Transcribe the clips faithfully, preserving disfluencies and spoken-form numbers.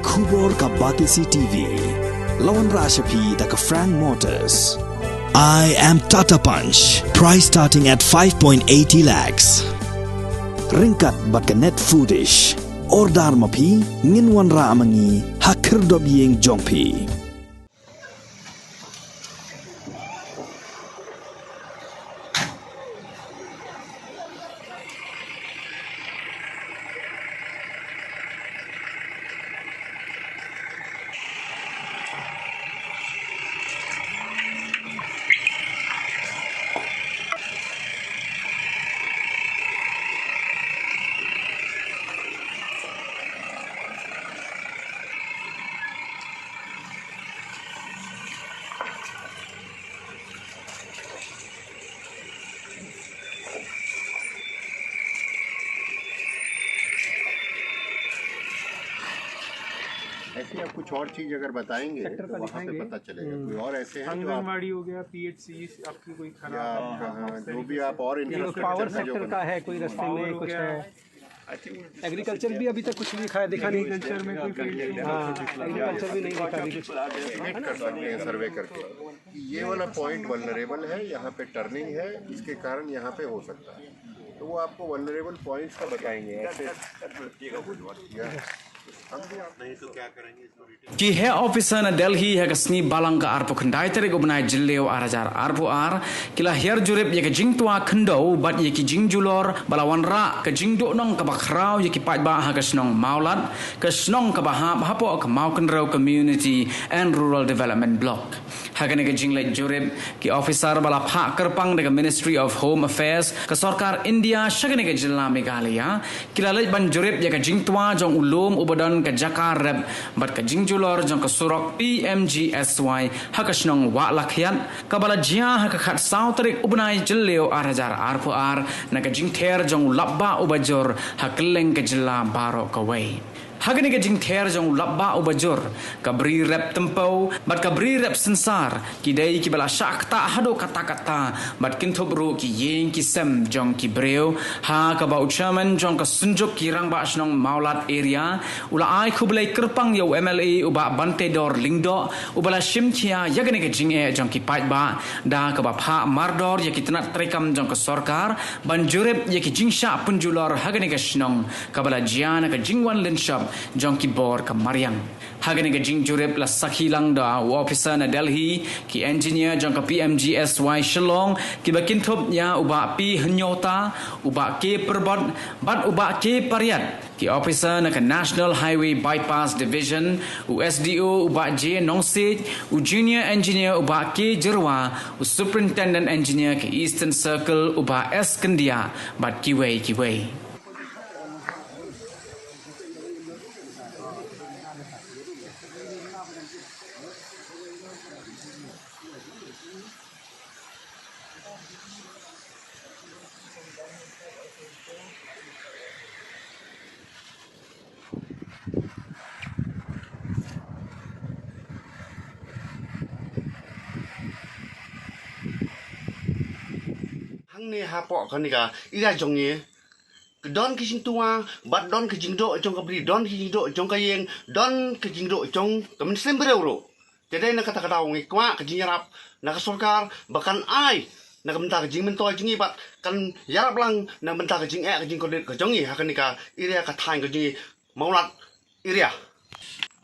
Khubor ka Batesi T V. La wanrah sha phi da ka Frank Motors. I am Tata Punch. Price starting at five point eighty lakhs. Ryngkat bad ka Net Foodish. Order ma phi, ngin wanrah ma ngi ha khyrdop ïing jong phi. ऐसे आप कुछ और चीज अगर बताएंगे सेक्टर तो का वहाँ पे दिखाएंगे। पता चलेगा। हम्म। कोई और ऐसे हैं जो आप आंगनबाड़ी हो गया, पीएचसी, आपकी कोई खराब या है, आपका, हाँ, उस जो तरीके भी से आप और ये इंफ्रास्ट्रक्चर पावर का जो सेक्टर बना का है, कोई रास्ते पावर में हो कुछ गया। है? एग्रीकल्चर भी अभी तक कुछ नहीं दिखाया, दिखा नहीं। एग्रीकल्चर में कोई फील्ड नहीं है। हाँ, एग्रीकल्चर भी नहीं दिखा अभी कुछ। एस्टिमेट कर सकते हैं सर्वे करके कि ये वाला पॉइंट वल्नरेबल है, यहाँ पे टर्निंग है, इसके कारण यहाँ पे हो सकता है। तो वो आपको वल्नरेबल पॉइंट्स का बताएंगे। ऐसे या हम भी आप नहीं तो क्या करेंगे इसको डिटेल Ki heh ophisar na Delhi ha ka sngi Balang ka arphew khyndai tarik u bnai Jylliew ar hajar arphew ar, ki la hiar jurip ïa ka jingtwa khyndew bad ïa ki jingjulor ba la wanrah ka jingduhnong kaba khraw ïa ki paidbah ha ka shnong Mawlad, ka shnong kaba hap hapoh ka Mawkynrew Community and Rural Development Block. Ha kane ka jingleit jurip, ki ophisar ba la phah kyrpang da ka Ministry of Home Affairs ka sorkar India sha kane ka jylla Meghalaya, ki la leit ban jurip ïa ka jingtwa jong u lum uba don ka jaka rep bad ka jingjulor jong ka surok P M G S Y ha ka shnong Wahlakhiat, kaba la jia ha ka khatsaw tarik u bnai Jylliew ar hajar arphew ar na ka jingther jong u lapbah uba jur ha kylleng ka jylla baroh kawei. Ha kane ka jingther jong u lapbah uba jur, ka bri rep tympew bad ka bri rep synsar ki dei kiba la shah ktah haduh katta katta bad kynthup ruh ki ïing ki sem jong ki briew, ha kaba u chairman jong ka Synjuk ki Rangbah Shnong Mawlad Area u la ai khublei kyrpang ïa u M L A u Bah Bantedor Lyngdoh uba la shim khia ïa kane ka jingeh jong ki paidbah, da kaba phah mardor ïa ki tnat treikam jong ka sorkar ban jurip ïa ki jingshah pynjulor ha kane ka shnong, kaba la jia na ka jingwan lynshop jong ki bor ka mariang. Ha kane ka jingjurip la sakhi lang da u ophisar na Delhi, ki engineer jong ka P M G S Y Shillong, kiba kynthup ïa u Bah P Hynñiewta, u Bah K Pyrbot bad u Bah K Pariat, ki ophisar na ka National Highway Bypass Division, u S D O u Bah J Nongsiej, u junior engineer u Bah K Jyrwa, u superintendent engineer ka Eastern Circle u Bah S Kyndiah bad kiwei kiwei. Hangne hapoh kane ka area jong ngi, don ka jingtwa bad don ka jingduh jong ka bri, don ka jingduh jong ka ïing, don ka jingduh jong ka mynsiem briew ruh. Te dei na kata ka daw ngi kwah ka jingïarap na ka sorkar ba kan ai na ka bynta ka jingmyntoi jong ngi bad kan ïarap lang na ka bynta ka jingeh ka jingkordit ka jong ngi ha kane ka area ka thaiñ ka jong ngi Mawlad area.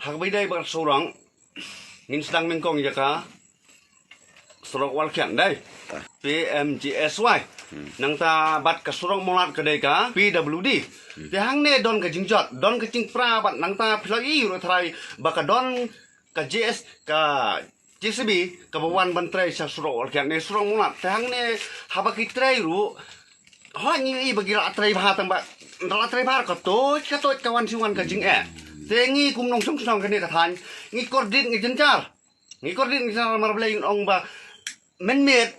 Ha kaba ïadei bad ka surok ngin sdang nyngkong ïa ka surok Wahlakhiat dei P M G S Y. Nangta bad ka surok Mawlad ka dei ka P W D. Te hangne don ka jingjot, don ka jingpra bad nangta phi la ïohi ruh tharai ba ka don ka J S ka J C B kaba wan ban trei sha surok Wahlakhiat ne surok Mawlad. Te hangne haba ki trei ruh, hooid ngi ïohi ba ki la trei bha tang ba, la trei bha ka tuid ka tuid ka wan shu wan ka jingeh. Te ngi kum nongshong shnong kane ka thaiñ ngi kordit ngi jynjar. Ngi kordit ngi jynjar, namar balei ngi ong ba mynmiet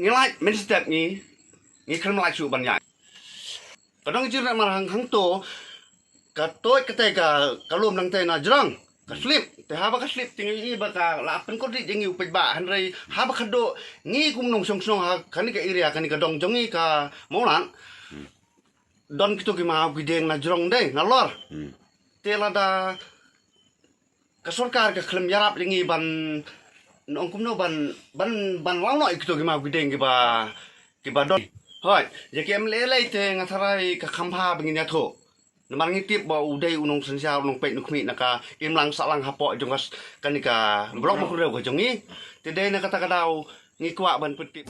ngi lait mynstep ngi, ngi khlem lait shuh ban ïaid. Ka dang jur namar hang hangto ka tuid katei ka, ka lum nangtei na jrong ka slip. Te haba ka slip te ngi ïohi ba ka la pynkordit ïa ngi u paidbah, hynrei haba ka duh ngi kum nongshong shnong ha kane ka area kane ka dong jong ngi ka Mawlad, don kito ki maw ki dieng na jrong dei nalor. Te lada ka sorkar ka khlem ïarap ïa ngi ban, nong kumno ban, ban, ban lang noh ïa kito ki maw ki dieng kiba, kiba don. Hoi, ïa ki M L A lei te nga tharai ka kham bha ba ngin ïathuh. Namar ngi tip ba u dei u nongsynshar u nongpeit nongkhmih na ka imlang sahlang hapoh jong ka s-, kane ka block Mawkynrew ka jong ngi. Te dei na kata ka daw ngi kwah ban pyntip.